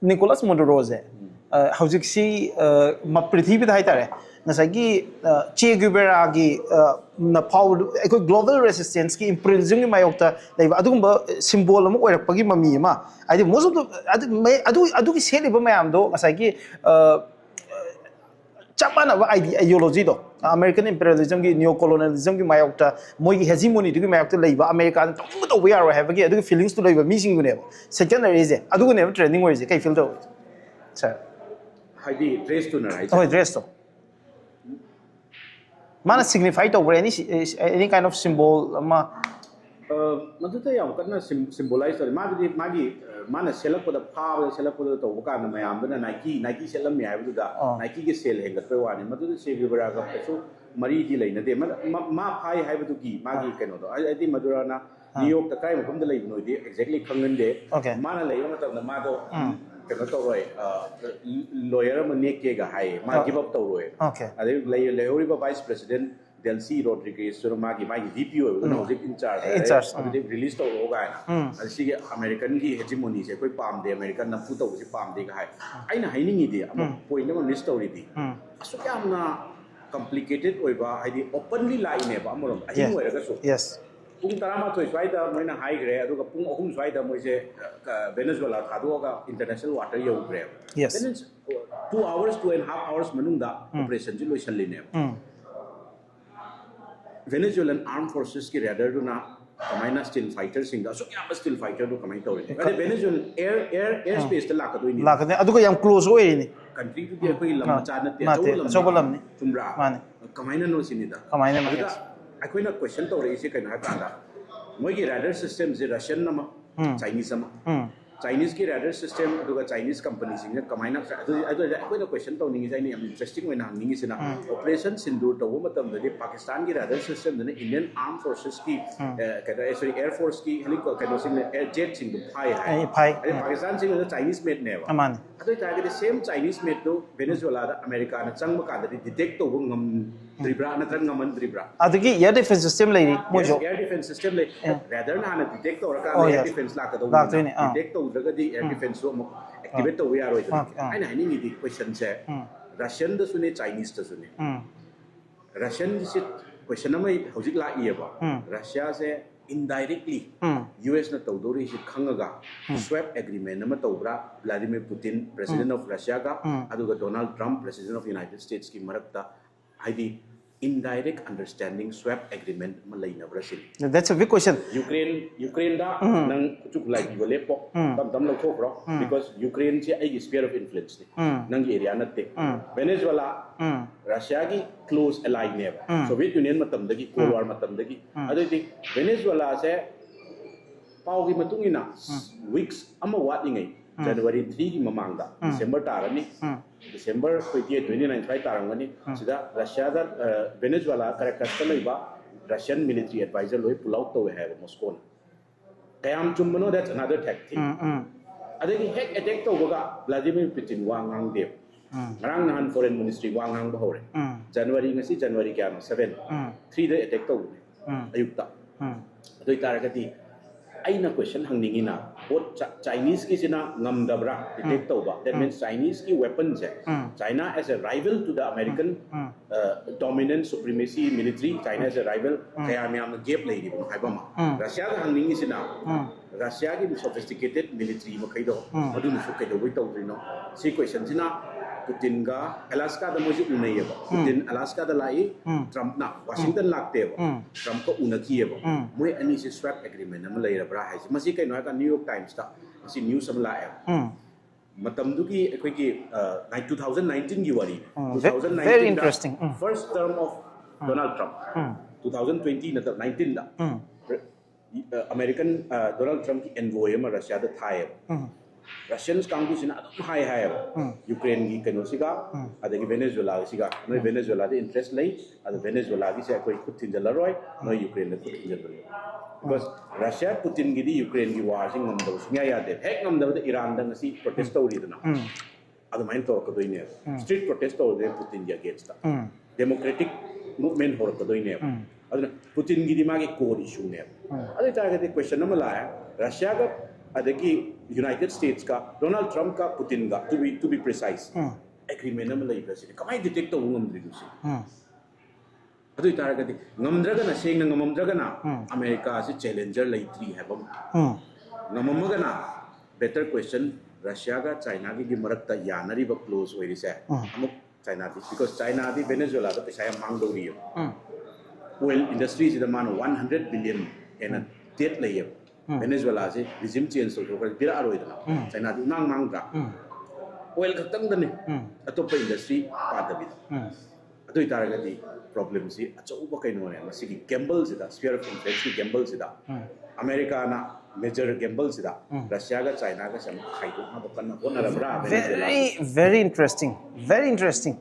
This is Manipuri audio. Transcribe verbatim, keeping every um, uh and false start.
ꯅꯤꯀꯣꯂꯥꯁ ꯃꯗꯨꯔꯣꯁꯦ ꯍꯧꯖꯤꯛꯁꯤ ꯄ꯭ꯔꯤꯊꯤꯕꯤꯗ ꯍꯥꯏꯇꯥꯔꯦ, ꯉꯁꯥꯏꯒꯤ ꯆꯦ ꯒꯨꯕꯦꯔꯥꯒꯤ ꯅ ꯐꯥꯎꯕ ꯑꯩꯈꯣꯏ global resistance ꯀꯤ imperialism ꯒꯤ ꯃꯥꯌꯣꯛꯇ ꯂꯩꯕ ꯑꯗꯨꯒꯨꯝꯕ symbol ꯑꯃ ꯑꯣꯏꯔꯛꯄꯒꯤ ꯃꯃꯤ ꯑꯃ, ꯍꯥꯏꯗꯤ most of the ꯑꯗꯨ ꯑꯗꯨꯒꯤ ꯁꯦꯠꯂꯤꯕ ꯃꯌꯥꯝꯗꯣ ꯉꯁꯥꯏꯒꯤ ꯆꯞ ꯃꯥꯟꯅꯕ ideology ꯗꯣ, American imperialism ꯒꯤ, neo colonialism ꯒꯤ ꯃꯥꯌꯣꯛꯇ, ꯃꯣꯏꯒꯤ hegemony ꯗꯨꯒꯤ ꯃꯥꯌꯣꯛꯇ ꯂꯩꯕ ꯑꯃꯦꯔꯤꯀꯥꯅ ꯇꯧꯅꯤꯡꯕ ꯇꯧꯕ ꯌꯥꯔꯣꯏ ꯍꯥꯏꯕꯒꯤ ꯑꯗꯨꯒꯤ feelings ꯇꯨ ꯂꯩꯕ ꯃꯤꯁꯤꯡꯗꯨꯅꯦꯕ ꯁꯦꯀꯦꯟ ꯂꯩꯔꯛꯏꯁꯦ꯫ ꯑꯗꯨꯒꯅꯦꯕ trending ꯑꯣꯏꯔꯤꯁꯦ꯫ ꯀꯩ feel ꯇꯧꯏ, sir? ꯍꯥꯏꯗꯤ dress ꯇꯨꯅ ꯍꯥꯏꯁꯦ? ꯍꯣꯏ, dress ꯇꯣ꯫ ꯃꯥꯅ signify ꯇꯧꯕ꯭ꯔꯥ, any any kind of symbol ꯑꯃ? ꯃꯗꯨꯗ ꯌꯥꯝ ꯀꯟꯅ symbolize ꯇꯧꯔꯤ꯫ ꯃꯥꯒꯤꯗꯤ ꯃꯥꯒꯤ ꯃꯥꯅ ꯁꯦꯠꯂꯛꯄꯗ, ꯐꯥꯕꯗ ꯁꯦꯠꯂꯛꯄꯗ ꯇꯧꯕ ꯀꯥꯟꯗ ꯃꯌꯥꯝꯗꯨꯅ Nike Nike ꯁꯦꯠꯂꯝꯃꯤ ꯍꯥꯏꯕꯗꯨꯗ Nike ꯒꯤ sale ꯍꯦꯟꯒꯠꯄꯩ ꯋꯥꯅꯤ꯫ ꯃꯗꯨꯗ ꯆꯦ ꯒꯨꯕꯦꯔꯥꯒ ꯀꯩꯁꯨ ꯃꯔꯤꯗꯤ ꯂꯩꯅꯗꯦ꯫ ꯃꯥ ꯐꯥꯏ ꯍꯥꯏꯕꯗꯨꯒꯤ ꯃꯥꯒꯤ ꯀꯩꯅꯣꯗꯣ, ꯍꯥꯏꯗꯤ ꯃꯗꯨꯔꯥꯅ New York ꯇ ꯀꯥꯏ ꯃꯐꯝꯗ ꯂꯩꯕꯅꯣꯗꯤ exactly ꯈꯪꯍꯟꯗꯦ꯫ ꯃꯥꯅ ꯂꯩꯕ ꯃꯇꯝꯗ ꯃꯥꯗꯣ ꯀꯩꯅꯣ ꯇꯧꯔꯣꯏ, lawyer ꯑꯃ ꯅꯦꯛꯀꯦꯒ ꯍꯥꯏꯌꯦ꯫ ꯃꯥ give up ꯇꯧꯔꯣꯏ꯫ ꯑꯗꯩ ꯂꯩꯍꯧꯔꯤꯕ vice president Delcy Rodriguez ꯇꯨꯅ ꯃꯥꯒꯤ ꯃꯥꯒꯤ V P ꯑꯣꯏꯕꯗꯨꯅ ꯍꯧꯖꯤꯛ in charge ꯑꯣꯏꯔꯦ꯫ ꯑꯗꯨꯗꯤ release ꯇꯧꯔꯛꯑꯣ ꯀꯥꯏꯅ꯫ ꯑꯗ ꯁꯤꯒꯤ American ꯒꯤ hegemony ꯁꯦ ꯑꯩꯈꯣꯏ ꯄꯥꯝꯗꯦ, American ꯅꯝꯐꯨ ꯇꯧꯕꯁꯦ ꯄꯥꯝꯗꯦꯒ ꯍꯥꯏ꯫ ꯑꯩꯅ ꯍꯥꯏꯅꯤꯡꯉꯤꯗꯤ ꯑꯃ point ꯑꯃ miss ꯇꯧꯔꯤꯗꯤ, ꯑꯁꯨꯛ ꯌꯥꯝꯅ complicated ꯑꯣꯏꯕ, ꯍꯥꯏꯗꯤ openly ꯂꯥꯛꯏꯅꯦꯕ ꯑꯃꯔꯣꯝꯗ ꯑꯍꯤꯡ ꯑꯣꯏꯔꯒꯁꯨ꯫ Yes. ꯄꯨꯡ ꯇꯔꯥꯃꯥꯊꯣꯏ ꯁ꯭ꯋꯥꯏꯗ ꯃꯣꯏꯅ ꯍꯥꯏꯈ꯭ꯔꯦ, ꯑꯗꯨꯒ ꯄꯨꯡ ꯑꯍꯨꯝ ꯁ꯭ꯋꯥꯏꯗ ꯃꯣꯏꯁꯦ Venezuela ꯊꯥꯗꯣꯛꯑꯒ international water ꯌꯧꯈ꯭ꯔꯦꯕ꯫ Yes. That means two hours, two and half hours ꯃꯅꯨꯡꯗ operation ꯁꯤ ꯂꯣꯏꯁꯜꯂꯤꯅꯦꯕ꯫ Venezuelan armed forces ꯀꯤ radar ꯗꯨꯅ ꯀꯃꯥꯏꯅ stealth fighter ꯁꯤꯡꯗ, ꯑꯁꯨꯛ ꯌꯥꯝꯕ stealth fighter ꯗꯨ ꯀꯃꯥꯏꯅ ꯇꯧꯔꯤꯅꯣ? ꯑꯗꯩ Venezuelan air air air space ꯇ ꯂꯥꯛꯀꯗꯣꯏꯅꯤ꯫ ꯂꯥꯛꯀꯅꯤ, ꯑꯗꯨꯒ ꯌꯥꯝ close ꯑꯣꯏꯔꯤꯅꯤ꯫ Country ꯗꯨꯗꯤ ꯑꯩꯈꯣꯏꯒꯤ ꯂꯝ ꯃꯆꯥ ꯅꯠꯇꯦ, ꯅꯠꯇꯦ, ꯑꯆꯧꯕ ꯂꯝꯅꯤ꯫ ꯑꯆꯧꯕ ꯂꯝꯅꯤ꯫ ꯆꯨꯝꯕ꯭ꯔꯥ? ꯃꯥꯅꯤ꯫ ꯀꯃꯥꯏꯅꯅꯣ ꯁꯤꯅꯤꯗ꯫ ꯀꯃꯥꯏꯅꯅꯣ? ꯑꯗꯨꯗ ꯑꯩꯈꯣꯏꯅ question ꯇꯧꯔꯛꯏꯁꯦ ꯀꯩꯅꯣ ꯍꯥꯏ ꯀꯥꯟꯗ, ꯃꯣꯏꯒꯤ radar system ꯁꯦ Russian ꯑꯃ, Chinese ꯑꯃ꯫ Chinese ꯀꯤ radar system ꯑꯗꯨꯒ Chinese company ꯁꯤꯡꯅ ꯀꯃꯥꯏꯅ, ꯑꯗꯨ ꯑꯗꯨ ꯑꯩꯈꯣꯏꯅ question ꯇꯧꯅꯤꯡꯉꯤꯁꯦ, ꯑꯩꯅ ꯌꯥꯝ interesting ꯑꯣꯏꯅ ꯍꯪꯅꯤꯡꯉꯤꯁꯤꯅ, operation ꯁꯤꯟꯗꯨꯔ ꯇꯧꯕ ꯃꯇꯝꯗꯗꯤ ꯄꯥꯀꯤꯁꯇꯥꯟꯒꯤ radar system ꯗꯨꯅ Indian armed forces ꯀꯤ ꯀꯩꯅꯣ, sorry, air force ꯀꯤ helicopter ꯀꯩꯅꯣꯁꯤꯡꯅ, air jet ꯁꯤꯡꯗꯨ ꯐꯥꯏ ꯍꯥꯏ꯫ ꯑꯦ, ꯐꯥꯏ꯫ ꯑꯗꯩ ꯄꯥꯀꯤꯁꯇꯥꯟꯁꯤꯡꯗꯨꯅ Chinese made ꯅꯦꯕ꯫ ꯃꯥꯅꯤ꯫ ꯑꯗꯨ ꯑꯣꯏꯇꯥꯔꯒꯗꯤ same Chinese made ꯗꯨ Venezuela ꯗ America ꯅ ꯆꯪꯕ ꯀꯥꯟꯗꯗꯤ detect ꯇꯧꯕ ꯉꯝꯗ꯭ꯔꯤꯕ꯭ꯔꯥ ꯅꯠꯇ꯭ꯔꯒ ꯉꯝꯍꯟꯗ꯭ꯔꯤꯕ꯭ꯔꯥ? ꯑꯗꯒꯤ air defense system ꯂꯩꯔꯤ ꯃꯣꯏꯁꯨ꯫ Air defense system ꯂꯩ꯫ Radar ꯅ ꯍꯥꯟꯅ detect ꯇꯧꯔꯀꯥꯟꯗ Oh, air yes. defense ꯂꯥꯛꯀꯗꯧꯕ꯫ ꯂꯥꯛꯇꯣꯏꯅꯦ, ꯑꯥ꯫ Detect ꯇꯧ ꯅꯠꯇ꯭ꯔꯒꯗꯤ air defenceꯁꯨ ꯑꯃꯨꯛ activate ꯇꯧꯕ ꯌꯥꯔꯣꯏꯗꯅ꯫ ꯑꯥ, ꯑꯥ꯫ ꯑꯩꯅ ꯍꯥꯏꯅꯤꯡꯉꯤꯗꯤ questionꯁꯦ ꯎꯝ꯫ Russianꯗꯁꯨꯅꯦ, Chineseꯇꯁꯨꯅꯦ꯫ ꯎꯝ꯫ Russianꯒꯤꯁꯤ question ꯑꯃ ꯍꯧꯖꯤꯛ ꯂꯥꯛꯏꯌꯦꯕ꯫ ꯎꯝ꯫ Russiaꯁꯦ indirectly ꯎꯝ꯫ USꯅ ꯇꯧꯗꯧꯔꯤꯁꯤ ꯈꯪꯉꯒ swap agreement ꯑꯃ ꯇꯧꯕ꯭ꯔꯥ Vladimir Putin, President of Russiaꯒ, ꯎꯝ꯫ ꯑꯗꯨꯒ Donald Trump, President of United Statesꯀꯤ ꯃꯔꯛꯇ, ꯍꯥꯏꯗꯤ indirect understanding swap agreement ꯑꯃ ꯂꯩꯅꯕ꯭ꯔꯥ ꯁꯤꯅꯤ꯫ That's a big question. Ukraine, Ukraineꯗ ꯅꯪ ꯈꯨꯠꯁꯨ ꯈꯨꯠꯂꯥꯏ ꯄꯤꯕ ꯂꯦꯞꯄꯣ, ꯇꯞ ꯇꯞ ꯂꯧꯊꯣꯛꯈ꯭ꯔꯣ, because Ukraineꯁꯦ ꯑꯩꯒꯤ sphere of influenceꯅꯤ, ꯎꯝ꯫ ꯅꯪꯒꯤ areaꯅꯠꯇꯦ꯫ ꯎꯝ꯫ Venezuela ꯎꯝ꯫ Russiaꯒꯤ close allyꯅꯦꯕ, ꯎꯝ꯫ Soviet Union ꯃꯇꯝꯗꯒꯤ, Cold War ꯃꯇꯝꯗꯒꯤ꯫ ꯑꯗꯩꯗꯤ Venezuelaꯁꯦ ꯄꯥꯎꯒꯤ ꯃꯇꯨꯡ ꯏꯟꯅ weeks ꯑꯃ ꯋꯥꯠꯂꯤꯉꯩ, January threeꯒꯤ ꯃꯃꯥꯡꯗ, December ꯇꯥꯔꯅꯤ, December twenty eight, twenty nine ꯁ꯭ꯋꯥꯏ ꯇꯥꯔꯝꯒꯅꯤ꯫ ꯁꯤꯗ Russiaꯗ, ꯑ, Venezuela Caracasꯇ ꯂꯩꯕ Russian military advisor ꯂꯣꯏ pull out ꯇꯧꯋꯦ ꯍꯥꯏꯕ Moscowꯅ꯫ ꯀꯌꯥꯝ ꯆꯨꯝꯕꯅꯣ, that's another fact꯫ ꯎꯝ, ꯎꯝ, ꯑꯗꯒꯤ ꯍꯦꯛ attack ꯇꯧꯕꯒ Vladimir Putin ꯋꯥ ꯉꯥꯡꯗꯦꯕ꯫ ꯎꯝ꯫ ꯉꯔꯥꯡ ꯅꯍꯥꯟ foreign ministry ꯋꯥ ꯉꯥꯡꯕ ꯍꯧꯔꯦ꯫ ꯎꯝ꯫ January, ꯉꯁꯤ January ꯀꯌꯥꯅꯣ? Seven꯫ ꯎꯝ꯫ Threeꯗ attack ꯇꯧꯕꯅꯦ, ꯎꯝ꯫ ꯑꯌꯨꯛꯇ꯫ ꯎꯝ꯫ ꯑꯗꯨ ꯑꯣꯏꯇꯥꯔꯒꯗꯤ ꯑꯩꯅ question ꯍꯪꯅꯤꯡꯉꯤꯅ, ꯄꯣꯠ ꯆ-, Chineseꯀꯤꯁꯤꯅ ꯉꯝꯗꯕ꯭ꯔꯥ detect ꯇꯧꯕ? That means Chineseꯀꯤ weaponꯁꯦ, um. China as a rival to the American, um. uh, dominant supremacy military, China as a rival, ꯀꯌꯥꯝ ꯌꯥꯝꯅ gap ꯂꯩꯔꯤꯕꯅꯣ ꯍꯥꯏꯕ ꯑꯃ꯫ ꯎꯝ꯫ Russiaꯗ ꯍꯪꯅꯤꯡꯉꯤꯁꯤꯅ, ꯎꯝ꯫ Russiaꯒꯤ sophisticated military ꯃꯈꯩꯗꯣ, ꯎꯝ꯫ ꯃꯗꯨꯅꯁꯨ ꯀꯩꯗꯧꯕꯩ ꯇꯧꯗ꯭ꯔꯤꯅꯣ? ꯁꯤ questionꯁꯤꯅ Putinꯒ Alaskaꯗ ꯃꯣꯏꯁꯦ ꯎꯅꯩꯌꯦꯕ꯫ Putin Alaskaꯗ ꯂꯥꯛꯏ, ꯎꯝ꯫ Trumpꯅ Washington ꯂꯥꯛꯇꯦꯕ꯫ ꯎꯝ꯫ Trumpꯀ ꯎꯅꯈꯤꯑꯕ꯫ ꯎꯝ꯫ ꯃꯣꯏ ꯑꯅꯤꯁꯦ swap agreement ꯑꯃ ꯂꯩꯔꯕ꯭ꯔꯥ ꯍꯥꯏꯁꯦ꯫ ꯃꯁꯤ ꯀꯩꯅꯣ ꯍꯥꯏꯔꯀꯥꯟꯗ New York Timesꯇ ꯉꯁꯤ news ꯑꯃ ꯂꯥꯛꯑꯦꯕ꯫ ꯎꯝ꯫ ꯃꯇꯝꯗꯨꯒꯤ ꯑꯩꯈꯣꯏꯒꯤ, ꯑ, nine-, two thousand nineteenꯒꯤ ꯋꯥꯔꯤꯅꯤ꯫ ꯎꯝ, Two ve-, thousand very nineteenꯗ interesting. Um. First term of Donald Trump, um. two thousand twenty ꯅꯠꯇ꯭ꯔ nineteenꯗ, ꯎꯝ꯫ ꯑ, American, ꯑ, Donald Trumpꯀꯤ envoy ꯑꯃ Russiaꯗ ꯊꯥꯏꯌꯦꯕ꯫ ꯎꯝ꯫ Russians ꯀꯥꯡꯕꯨꯁꯤꯅ ꯑꯗꯨꯝ ꯍꯥꯏ ꯍꯥꯏꯌꯦꯕ, ꯎꯝ꯫ Ukraineꯒꯤ ꯀꯩꯅꯣꯁꯤꯒ, ꯎꯝ꯫ ꯑꯗꯒꯤ Venezuelaꯒꯤꯁꯤꯒ, ꯅꯣꯏ Venezuelaꯗ interest ꯂꯩ, ꯑꯗꯣ Venezuelaꯒꯤꯁꯦ ꯑꯩꯈꯣꯏ ꯈꯨꯠ ꯊꯤꯟꯖꯤꯜꯂꯔꯣꯏ, ꯅꯣꯏ Ukraineꯗ ꯈꯨꯠ ꯊꯤꯟꯖꯤꯜꯂꯔꯣꯏ꯫ Because Russia Putinꯒꯤꯗꯤ Ukraineꯒꯤ warꯁꯤ ꯉꯝꯗꯕ ꯁꯨꯡꯌꯥ ꯌꯥꯗꯦ꯫ ꯍꯦꯛ ꯉꯝꯗꯕꯗ Iranꯗ ꯉꯁꯤ protest ꯇꯧꯔꯤꯗꯅ, ꯎꯝ꯫ ꯑꯗꯨꯃꯥꯏꯅ ꯇꯧꯔꯛꯀꯗꯣꯏꯅꯦꯕ꯫ ꯎꯝ꯫ Street protest ꯇꯧꯔꯗꯣꯏꯅꯦ Putinꯒꯤ againstꯇ꯫ ꯎꯝ꯫ Democratic movement ꯍꯧꯔꯛꯀꯗꯣꯏꯅꯦꯕ꯫ ꯎꯝ꯫ ꯑꯗꯨꯅ Putinꯒꯤꯗꯤ ꯃꯥꯒꯤ core issueꯅꯦꯕ꯫ ꯎꯝ꯫ ꯑꯗꯨ ꯑꯣꯏꯇꯥꯔꯒꯗꯤ question ꯑꯃ ꯂꯥꯛꯑꯦ, Russiaꯒ ꯑꯗꯒꯤ ꯌꯨꯅꯥꯏꯇꯦꯗ ꯁ꯭ꯇꯦꯠꯁꯀ ꯗꯣꯅꯥꯜꯗ ꯇ꯭ꯔꯝꯞꯀ ꯄꯨꯇꯤꯟꯒ, to be to be precise, um. Agreement ꯑꯃ ꯂꯩꯕ꯭ꯔꯥ ꯁꯤꯅꯤ꯫ ꯀꯃꯥꯏꯅ ꯗꯤꯇꯦꯛ ꯇꯧꯕ ꯉꯝꯗ꯭ꯔꯤꯅꯣ ꯁꯤ? ꯎꯝ. ꯑꯗꯨ ꯑꯣꯏꯇꯥꯔꯒꯗꯤ ꯉꯝꯗ꯭ꯔꯒꯅ, ꯁꯦꯡꯅ ꯉꯝꯃꯝꯗ꯭ꯔꯒꯅ, ꯎꯝ. ꯑꯃꯦꯔꯤꯀꯥꯁꯤ ꯆꯦꯂꯦꯟꯖꯔ ꯂꯩꯇ꯭ꯔꯤ ꯍꯥꯏꯕ ꯑꯃ꯫ ꯎꯝ. ꯉꯝꯃꯝꯃꯒꯅ, better question, ꯔꯁꯤꯌꯥꯒ ꯆꯥꯏꯅꯥꯒꯤ ꯃꯔꯛꯇ ꯌꯥꯅꯔꯤꯕ ꯀ꯭ꯂꯣꯖ ꯑꯣꯏꯔꯤꯁꯦ ꯎꯝ. ꯑꯃꯨꯛ ꯆꯥꯏꯅꯥꯗꯤ, because ꯆꯥꯏꯅꯥꯗꯤ ꯚꯦꯅꯦꯖꯨꯋꯦꯂꯥꯗ ꯄꯩꯁꯥ ꯌꯥꯝ ꯃꯥꯡꯗꯧꯔꯤꯑꯕ꯫ ꯎꯝ. ꯑꯣꯏꯜ ꯏꯟꯗꯁꯇ꯭ꯔꯤꯁꯤꯗ ꯃꯥꯅ ꯋꯥꯟ ꯍꯟꯗ꯭ꯔꯦꯠ ꯕꯤꯂꯤꯌꯟ ꯍꯦꯟꯅ ꯗꯦꯠ ꯂꯩꯌꯦꯕ꯫ ꯎꯝ. ꯚꯦꯅꯦꯖꯨꯋꯦꯂꯥꯁꯦ ꯔꯤꯖꯤꯝ ꯆꯦꯟꯖ ꯇꯧꯊꯣꯛꯈ꯭ꯔꯗꯤ ꯄꯤꯔꯛꯑꯔꯣꯏꯗꯅ꯫ ꯎꯝ. ꯆꯥꯏꯅꯥꯗꯤ ꯏꯃꯥꯡ ꯃꯥꯡꯗ꯭ꯔꯥ? ꯎꯝ. ꯑꯣꯏꯜ ꯈꯛꯇꯪꯗꯅꯤ, ꯎꯝ. ꯑꯇꯣꯞꯄ ꯏꯟꯗꯁꯇ꯭ꯔꯤ ꯄꯥꯗꯕꯤꯗ꯫ ꯎꯝ. ꯑꯗꯨ ꯑꯣꯏꯇꯥꯔꯒꯗꯤ ꯄ꯭ꯔꯣꯕ꯭ꯂꯦꯝꯁꯤ ꯑꯆꯧꯕ ꯀꯩꯅꯣꯅꯦ꯫ ꯃꯁꯤꯒꯤ ꯒꯦꯝꯕꯜꯁꯤꯗ, sphere of influenceꯀꯤ ꯒꯦꯝꯕꯜꯁꯤꯗ, ꯎꯝ. ꯑꯃꯦꯔꯤꯀꯥꯅ ꯃꯦꯖꯔ ꯒꯦꯝꯕꯜꯁꯤꯗ ꯎꯝ. ꯔꯁꯤꯌꯥꯒ ꯆꯥꯏꯅꯥꯒꯁꯦ ꯑꯃꯨꯛ ꯈꯥꯏꯗꯣꯛꯅꯕ ꯀꯟꯅ ꯍꯣꯠꯅꯔꯕ꯭ꯔꯥ ꯚꯦꯅꯦꯖꯨꯋꯦꯂꯥ? Very, very interesting, very interesting.